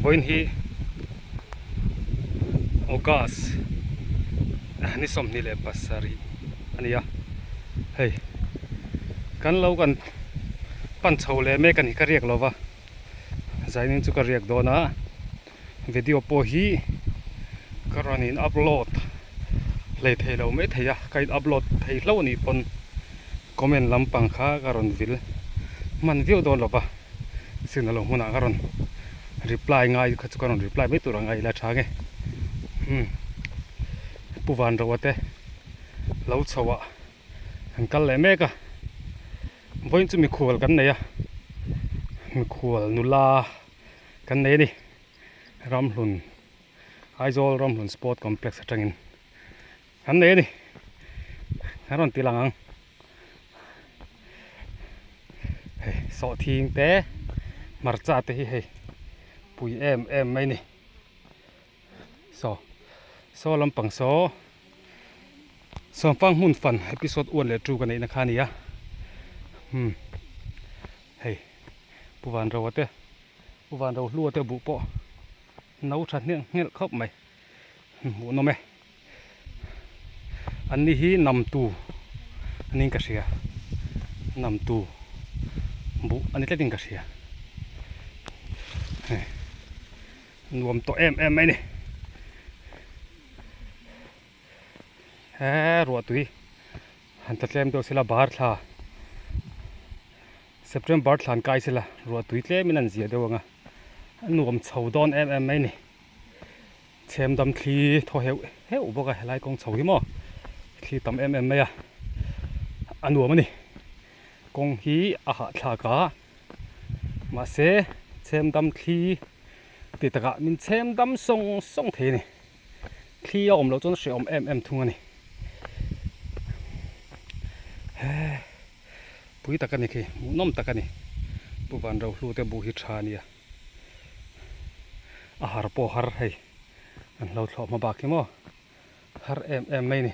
Vawiin hi August ni 27 a ni a, hei kan lo kan pan chho leh mek a ni ka riak lo va, zainin chu ka riak dawn a, video pawh hi ka rawn in upload hlei thei lo mai thei a, ka in upload thei hlauh a nih pawn comment lampang kha ka rawn vil hman viau dawn lo va. Signal lo hmunah ka rawn reply ngai kha chu ka rawn reply mai tur ang a ila tha nge umm Pu Vanroa te lo chho ah an kal leh mek a vawiin chu mikhual kan nei a mikhual nula kan nei a ni Ramhlun Aizawl Ramhlun Sport Complex atangin kan nei a ni kan rawn ti lang ang. Hei sawhthing te hmarcha te hi hei pui em em mai ni saw saw lampang saw sawmpang hmun fan episode one leh two ka neihna kha a ni a umm hei pu vanroa te pu vanrohlua te buh pawh no tha hnelh hnelh khawp mai hmuhnawm e. An ni hi namtu aniin ka hria namtu buh a ni tlatin ka hria hei nuam tawh em em mai a ni he ruahtui han tla tlem deuh sela bar thla September thla an kai sela ruahtui tlemin an zia deuh ang a a nuam chho dawn em em mai a ni. Chhem dam thli thaw heuh heuh bawk a helai kawng chho hi maw thli tam em em mai a a nuam a ni kawng hi a hahthlak a mahse chhem dam thli ti takah min chhem dam sawng sawng thei a ni thli a awm loh chuan hrehawm em em thung a ni he pui tak a ni khi hmuhnawm tak a ni Pu Vanrohlu te buh hi tha a nia. A har pawh har hei an hlo thlawh hma bak hi maw har em em mai ni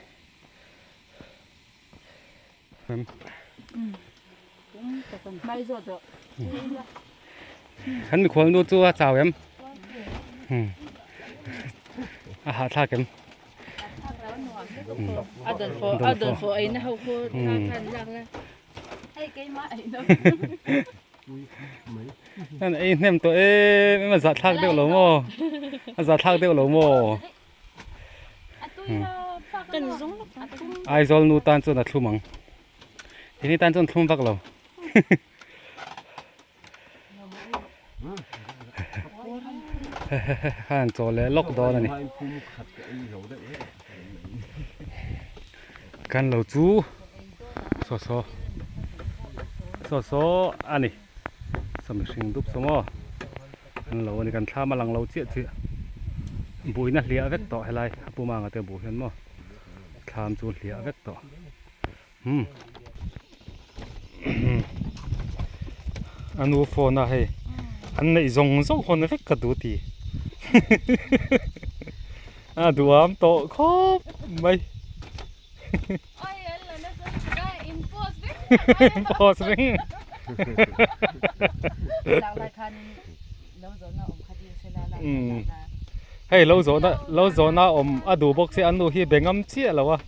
kan mikhual nu chu a chau em a hahthlak em a dawn fawh ei na ho khu khan lak la An ei hnem tawh em em a zahthlak deuh lo maw a zahthlak deuh lo maw Aizawl nu tan chuan a thlum ang keini tan chuan thlum vak lo khan chaw leh lawk dawn a ni kan lo chu saw saw saw saw a ni saw mihring dup saw maw an lo a ni kan thlam a lang lo chiah chiah buina hliah vek tawh helai a pumanga te buh hian maw thlam chu hliah vek tawh. Umm a nu phone a hei an neih zawng zawng hawn vek ka duh ti a duham tawh khawp mai post reng hei lo zawhna lo zawhna awm a duh bawk sia a nu hi be ngam chiah lo a.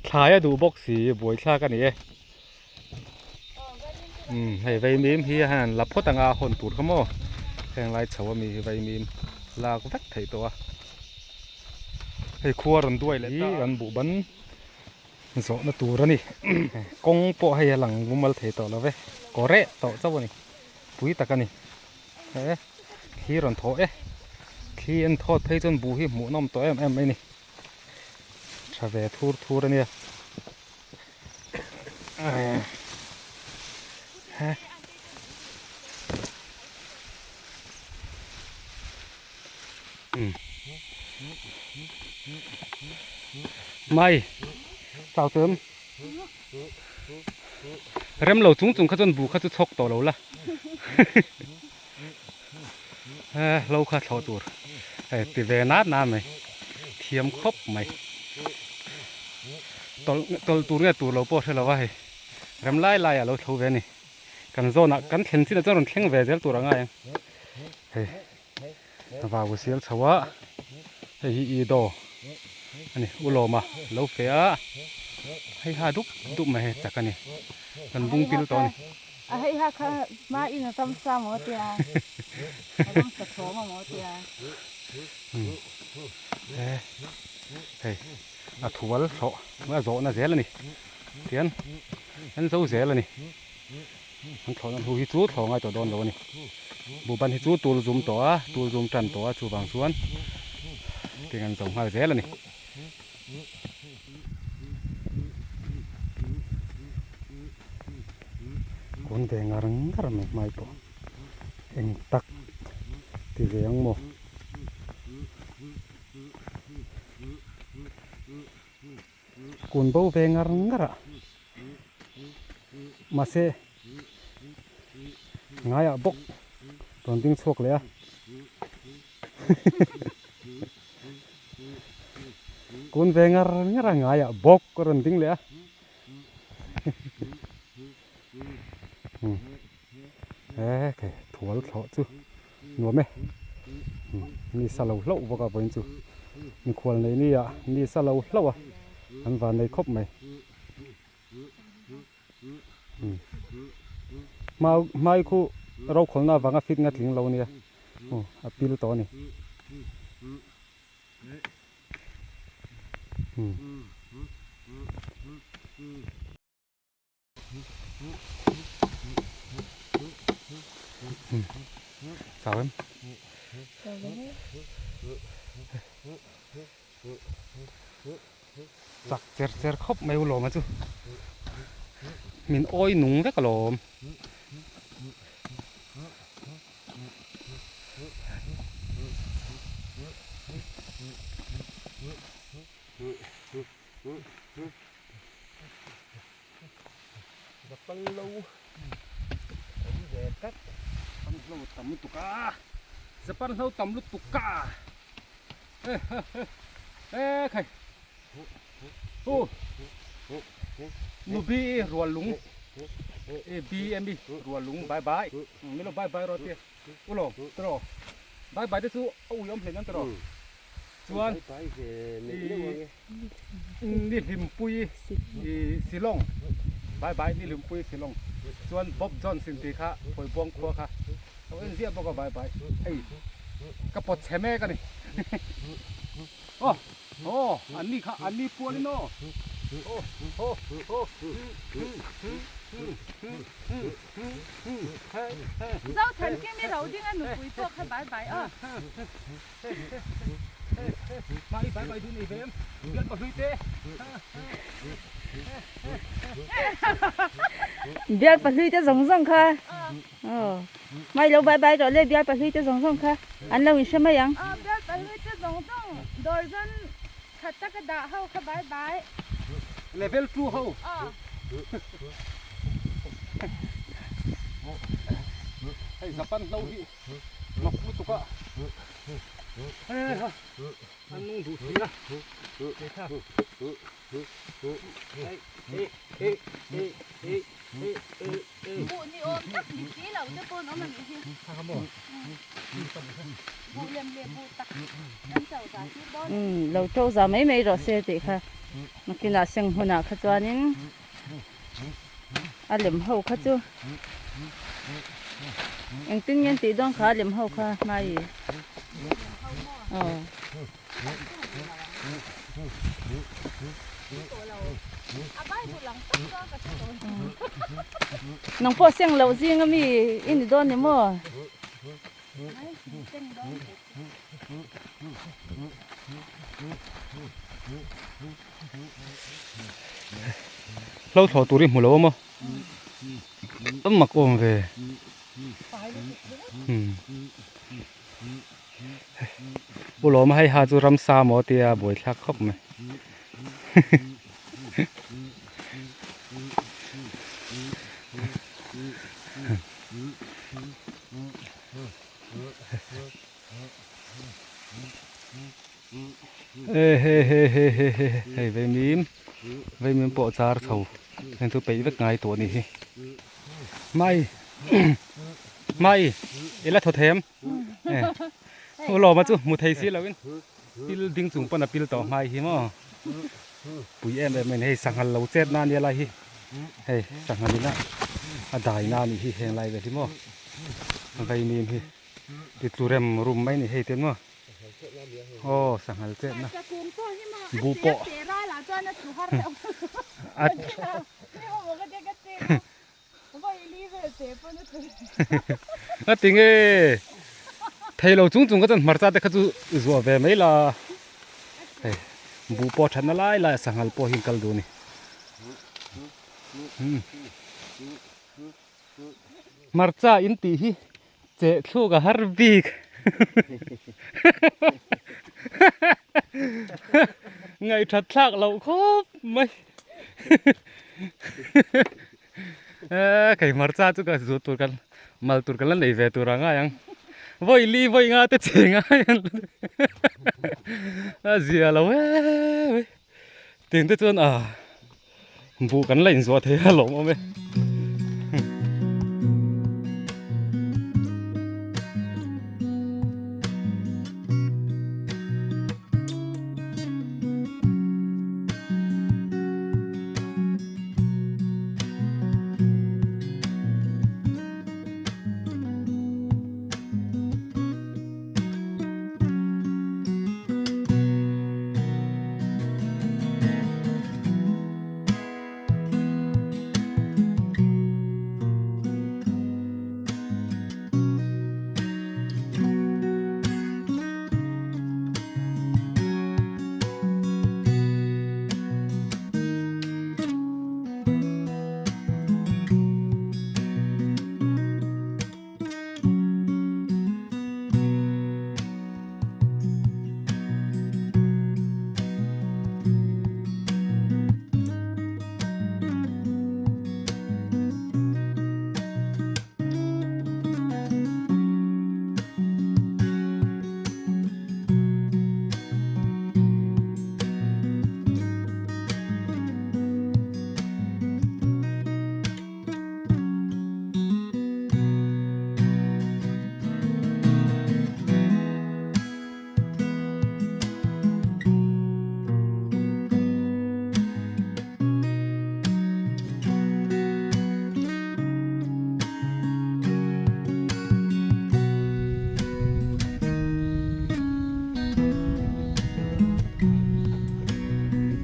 Thlai a duh bawk si buaithlak a ni e umm hei vaimim hi a han la phawt anga a hawn tur kha maw heng lai chho ami hi vaimim lak vek theih tawh a hei khua rawn duai leh ta an buh ban zawhna tur a ni kawng pawh hei a lang mumal thei tawh lo ve kaw reh tawh chauh a ni pui tak a ni. He thli rawn thaw e thli en thawt phei chuan buh hi hmuhnawm tawh em em mai a ni tha ve thur thur a nia he mai chau chuan Rem lo chung chung kha chuan buh kha chu chhawk tawh lo la he hlo kha thlawh tur hei ti ve nat nat mai thiam khawp mai tawlh tawlh tur nge tur lo pawh a hre lo va hei rem lai lai ah lo thlo ve a ni. Kan zawnah kan thlen chinah chuan rawn thleng ve zel tur a ngai ang. Hei vau sial chho a, hei hi i daw a ni ulawma lo fe a, hei ha dup dup mai hei chak a ni. Kan bung pil tawh a ni. A hei ha kha hma in a tam sa maw tia, a ram sa thawm a maw tia. Hei a thual thlawh a zawhna zel a ni. Tihian an zo zel a ni. An thlawhna hnu hi chu thlawh ngai tawh dawn lo a ni. Buhban hi chu tul zum tawh a, tul zum tan tawh a chuvang chuan tiang an zo nghal zel a ni. Kawn ve ngar ngar mai hmai pawh eng tak ti ve ang maw. Kun bo ve ngar ngar a mahse ngaiah bawk rawn ding chhuak leh a kun ve ngar ngar a ngaiah bawk a rawn ding leh a he thual thlawh chu nuam e mi sa lo hlauh bawk a vawiin chu mikhual nei ni ah mi sa lo hlauh a an van nei khawp mai hmau hmai khu rokhawlna avanga fit nga tling lo nia aw a pil tawh a ni. Chau em? Chak cher cher khawp mai u lawm a chu. Min awi nung vek alawm. Va kal lo awm ve tlat. Japan hlo tam lutuk a, Japan hlo tam lutuk a e khai hu nubi i rual lung e b m i rual lung bye bye min lo bye bye rawh tia u lo tiraw bye bye te chu a ui awm hlen ang tiraw chuan i Ni Hlimpui i Shillong Bye bye Ni Hlimpui Shillong chuan Bob Jones in tih kha Phawibuang khua kha lo en ziah bawk a bye bye hei ka pawt chhe mek a ni aw aw an ni kha an ni pual in aw aw aw Zothan Kimi ro ding a nupui pawh kha bye bye aw. Bial pahlui te zawng zawng kha aw mai lo bye bye rawh le bial pahlui te zawng zawng kha an lo inhre mai ang. Aw bial pahlui te zawng zawng dawrzawn khat taka dah ho kha bye bye. Level 2 ho. Aw. Hei Japan hlo hi. Mak lutuk a an nung duh si a Buh ni awm tak ni si lo te pawn awm a nih hi. Buh lem leh buh tak kan cho za tir dawn. Lo to za mai mai rawh se tih kha nakinah seng hunah kha chuanin a lem ho kha chu engtin nge an tih dawn kha a lem ho kha hmai aw. Nang pawh seng loh zing ami i ni dawn ni maw? Hlo thlawh tur i hmu lo a maw? Tam mak awm ve. Pu Lawma hei ha chu ramsa maw tia buaithlak khawp mai. E he he he he he hei vaimim vaimim pawh char chho heng chu peih vek ngai tawh a nih hi. Mai mai i la thaw thei em u lawma chu hmu thei si lo in pil ding chung pawn a pil tawh hmai hi maw pui em em mai hei sanghal lo chet na ania lai hi hei sanghal in a dai na anih hi heng lai vel hi maw vaimim hi ti tlu rem rum mai a ni hei te maw. Aw sanghal chet na buh pawh a ti nge thei lo chung chung kha chuan hmarcha te kha chu zuah ve mai la hei buh pawh that na lai lai a sanghal pawh hi an kal duh a ni. Hmarcha in tih hi Cheh thluk a har bik. Ngaihthat thlak loh khawp mai. Eee kei hmarcha chu ka zut tur kan mal tur kan la nei ve tur a ngai ang. Vawi li vawi nga te che ngai an a zia lo e. Tiang te chuan ah Buh kan la inzuah thei a lawm awm e.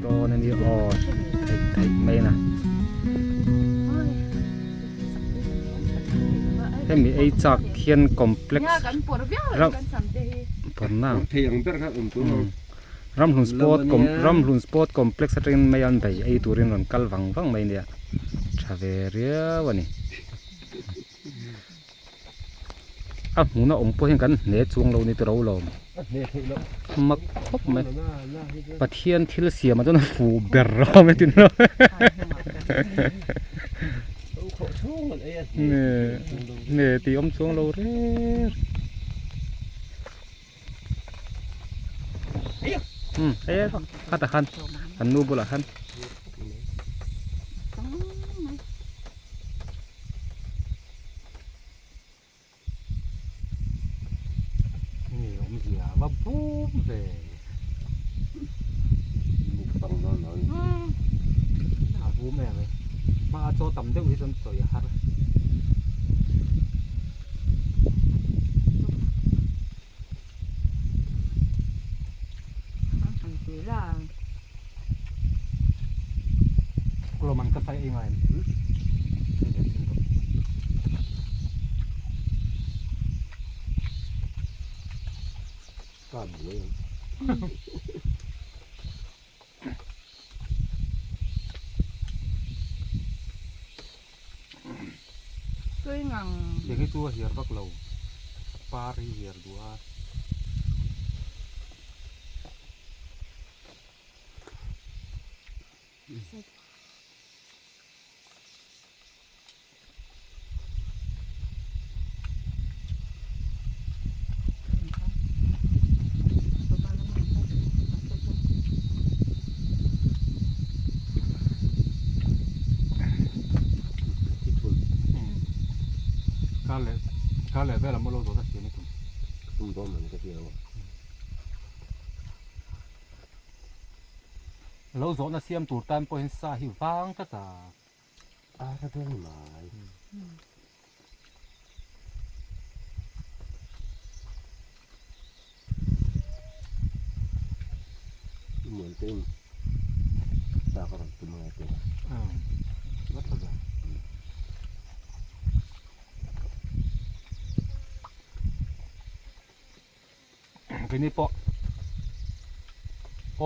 Dawn a ni aw theih theih mai na hemi ei chak hian complex ram ramhlun sport ramhlun sport complex atangin mai an bei ei turin rawn kal vang vang mai nia tha ve riau a ni. A hmun a awm pawh hian kan hne chuang lo ni tiro lawm mak khawp mai Pathian thil siam ah chuan a fuh ber rawh a tin nge tih awm chuang lo reng reng hei khatah khan an nu bulah khan. Nge awmzia va bum ve. A bum em mai. Hma a chaw tam deuh hi chuan chawi a har. Lawman ka sai ei ngai em? Ka buai ang. Tui ngang. Tiang hi chu a hiar vak lo. A par hi hiar duh a. Kar leh kar leh velah maw lo zawh ta siam i tum. Ka tum dawn man ka hria lo. Lo zawhna siam tur tan pawhin sa hi vang tlat a. A ka dawn mai. I muan te in sa ka rawn tum ange tih. Va tha ve. Keini pawh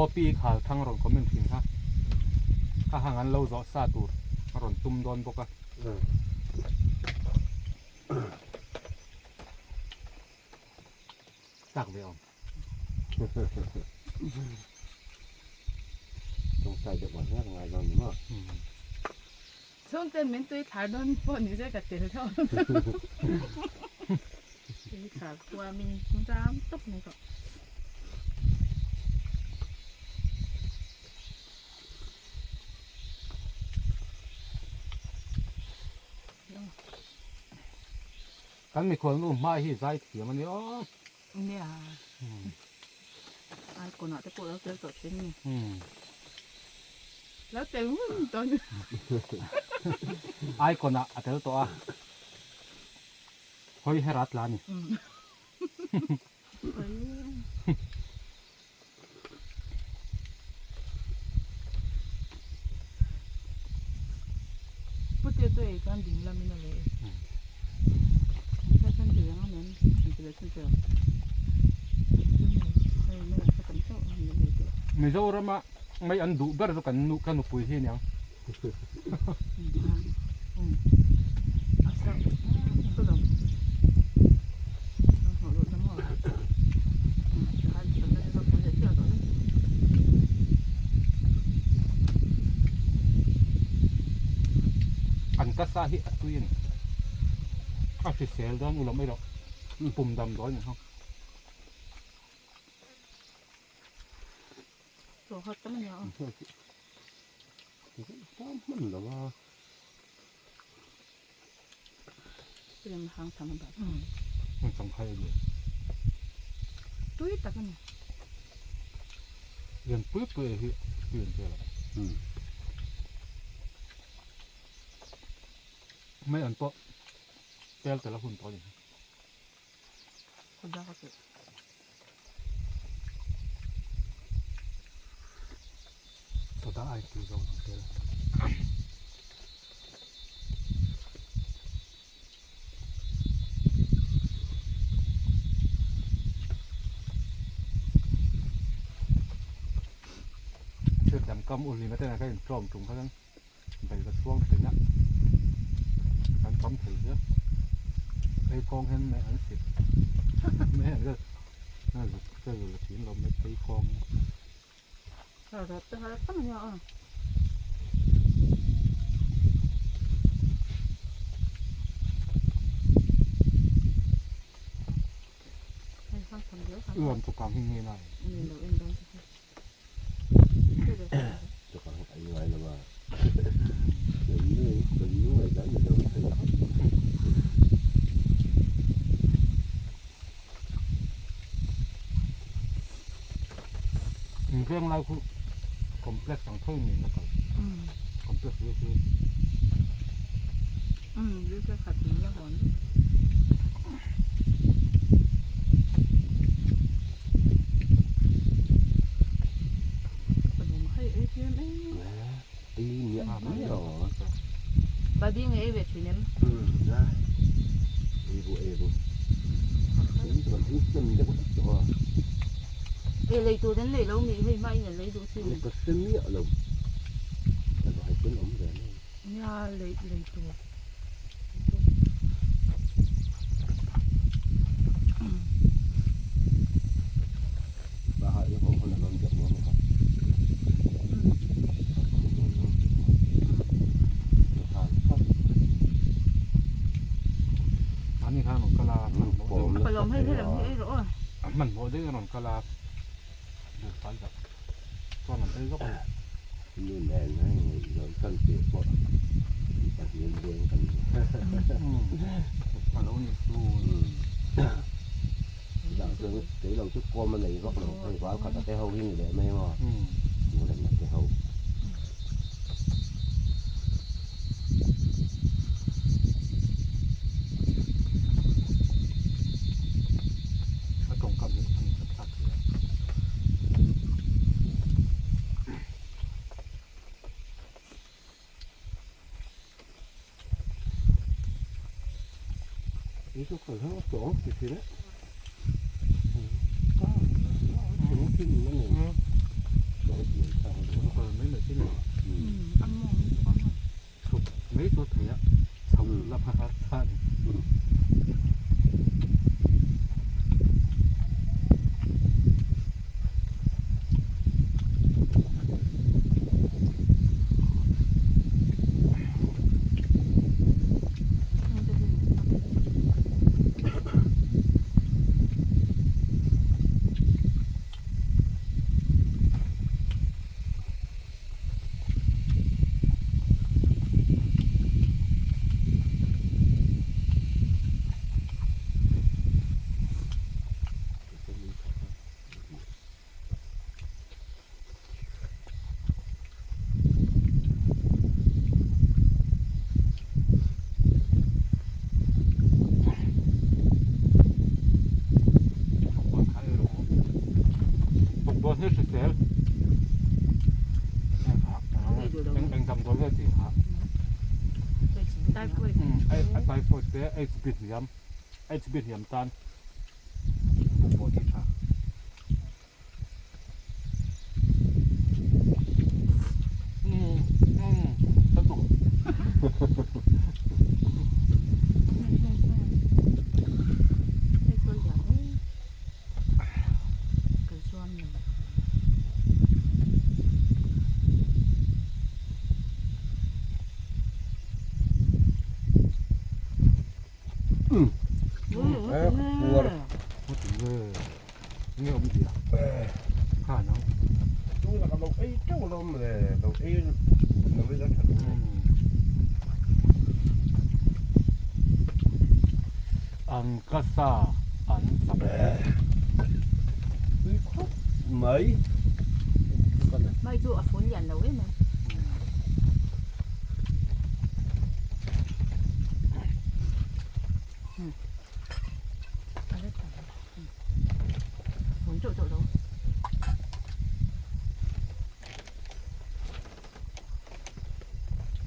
OP khal thang rawn comment thin kha a hang an lo zawh sa tur a rawn tum dawn bawk a. Chak ve awm. Tawngtai deuh vang hian ngai dawn ni maw? Chhungten min tui thlar dawn pawh ni se ka tel tho. Tui thlar huamin zam tawp mai tawh. Kan mikhual nu hma hi zai thiam a ni aw. Nia. Ai kawnah te pawh lo tel tawh thin ni. Lo tel ngun dawn. Ai kawnah a tel tawh a. Hawi her a tla a ni. Pute chu ei chuan ding lamin a leh e. Mizorama mai an duh ber chu kan nu ka nupui hi aniang. An ka sa hi a tui a ni. A hrisel dawn ulawm erawh pum damdawi a ni hawk. Tui tak a ni. Lian pui pui hi tui an vel a. Mai an pawh tel tel a hun tawh a ni. Soda ai tui zawk ang tel. Thil dam kam ulhlim atena ka intlawm tum kha chuan bei ka chhuang thin a, kan tam thei hle. Phei kawng hian mei an sik mai an zet ka zul a thin lo mai phei kawng hi. Ưm chukang hi nge nai. In veng lai khu complex ang tho in nen a kal complex ve chu Hmanhmawh deuhin a rawn kal a, duhfai tak chuan an ei zawk a ni. Nu nen a ngaihzawn tan tih pawh mi pahnih veng kan ni. A lo ni chu. Chutah chuan kei lo chu kawm a nei vak lo, hei val khat a te ho hi ni leh mai maw, Nguremna te ho. A tawngkam hi a ni thlak thei a.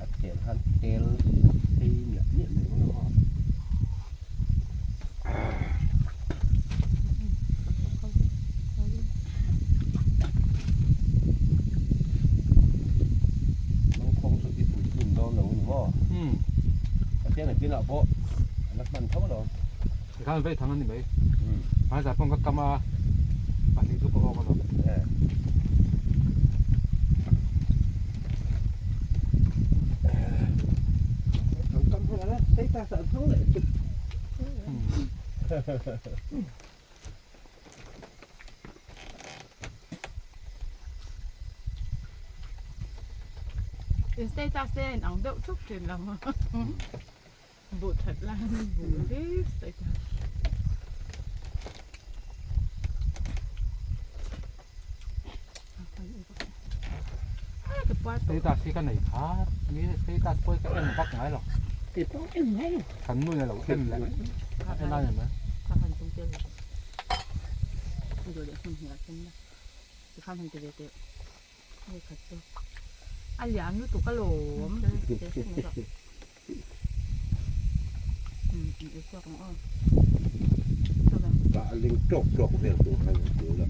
A tel khan tel phei miah miah mai bawk a. Mangkhawng chu i pui tlun dawn lo ni maw? Pathian a kinah pawh a la hman tho lo. Tikhan vei thang a ni mai. Hmaizah pawh ka kam a, pahnih chu ka awk alawm. In status te a inang deuh thup thin lo maw? Buh that lai hian buh hlir status. Status hi ka nei kha ni status pawh hi ka en vak ngai lo. Kei pawh en ngai lo. Kan nu in a lo en leh en a ni mai. A lian lutuk alawm. Tah ling tawk tawk vel tur khan an tul a.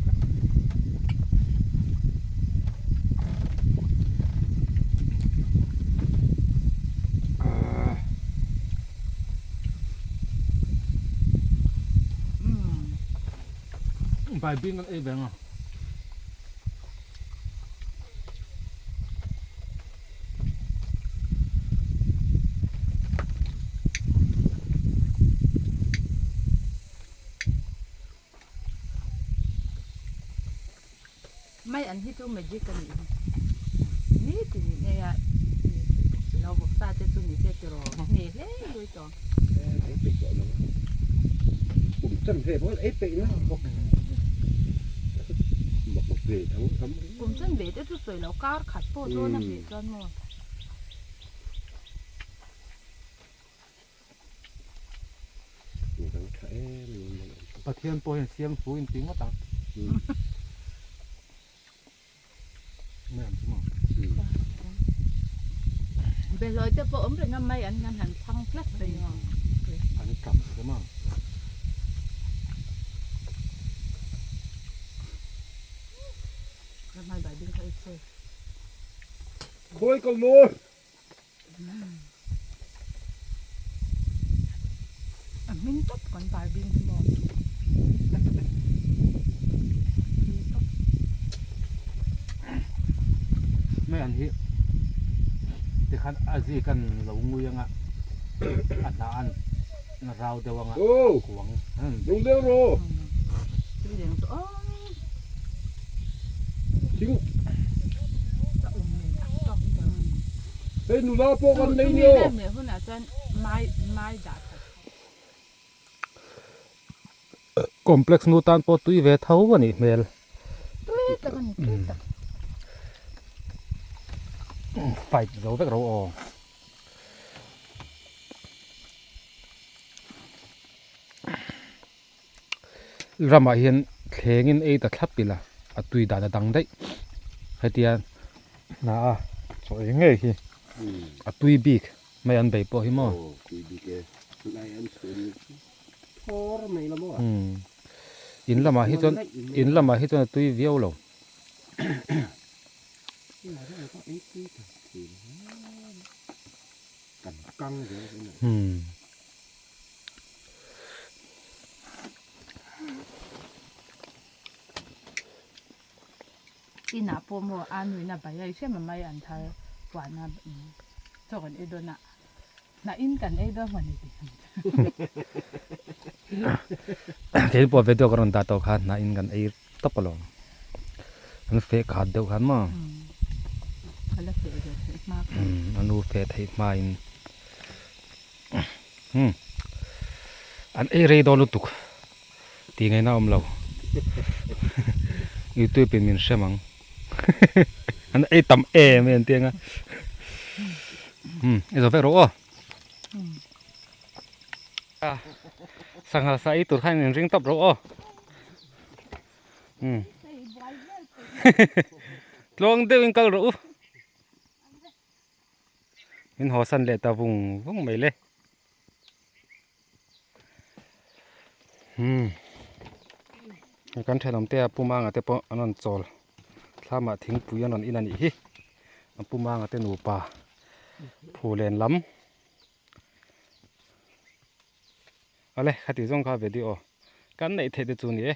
Baibing kan ei ve ang a. Mai an hi chu magic a nih hi nitin in ei a lo vawksa te chu ni se tiraw hne hle lui tawh. Chanve pawh ei peih na bawk. Mak ve dang lam ringawt. Kum chanve te chu sawi lo kar khat pawh chuan a hmeh chuan maw. Dang tha em em an awm. Pathian pawh hian siam thu in ti ngawt ang. Mai ang chu maw. Behlawi te pawh awm reng a mai an kan han thlang tlat mai a. An tap te maw. Khawi ka mawi. A hming tawp kan bar bing hi maw. Mai an hi tikhan a zik an lo ngui anga a hnah an rau deuh anga kuang. Lung deuh rawh. Thing. Hei nula pawh kan nei ni aw. Complex nu tan pawh tui ve tho a nih hmel. Fight zo vek ro aw. Ramah hian thlengin ei ta thlap ila a tui dan a dang daih hetia hna a chaw ei ngei hi a tui bik mai an bei pawh hi maw in lamah hi chuan in lamah hi chuan a tui viau lo. Inah pawh maw a nuihna bai a i hriat mai an thar puahna chaw kan ei dawn a hnah in kan ei dawn mawni tih ang chu. Kei pawh video ka rawn dah tawh kha hnah in kan ei tawp alawm an feh khat deuh khan maw A la feh ve theih hma kha. A nu feh theih hma in. Umm an ei rei dawn lutuk tih ngaihna a awm lo youtube in min hrem ang an ei tam em em tiang a umm i zo vek rawh aw sangha sa ei tur khan in ring tawp rawh aw umm tluang deuh in kal rawh u. Min haw san leh ta vung vung mai le. Hmm. Kan thenawm te a Pu Manga te pawh an rawn chawl. Thlamah thingpui an rawn in a nih hi. A Pu Manga te nupa Phulen lam. Awle khati zawng kha video kan neih theih te chu ni e.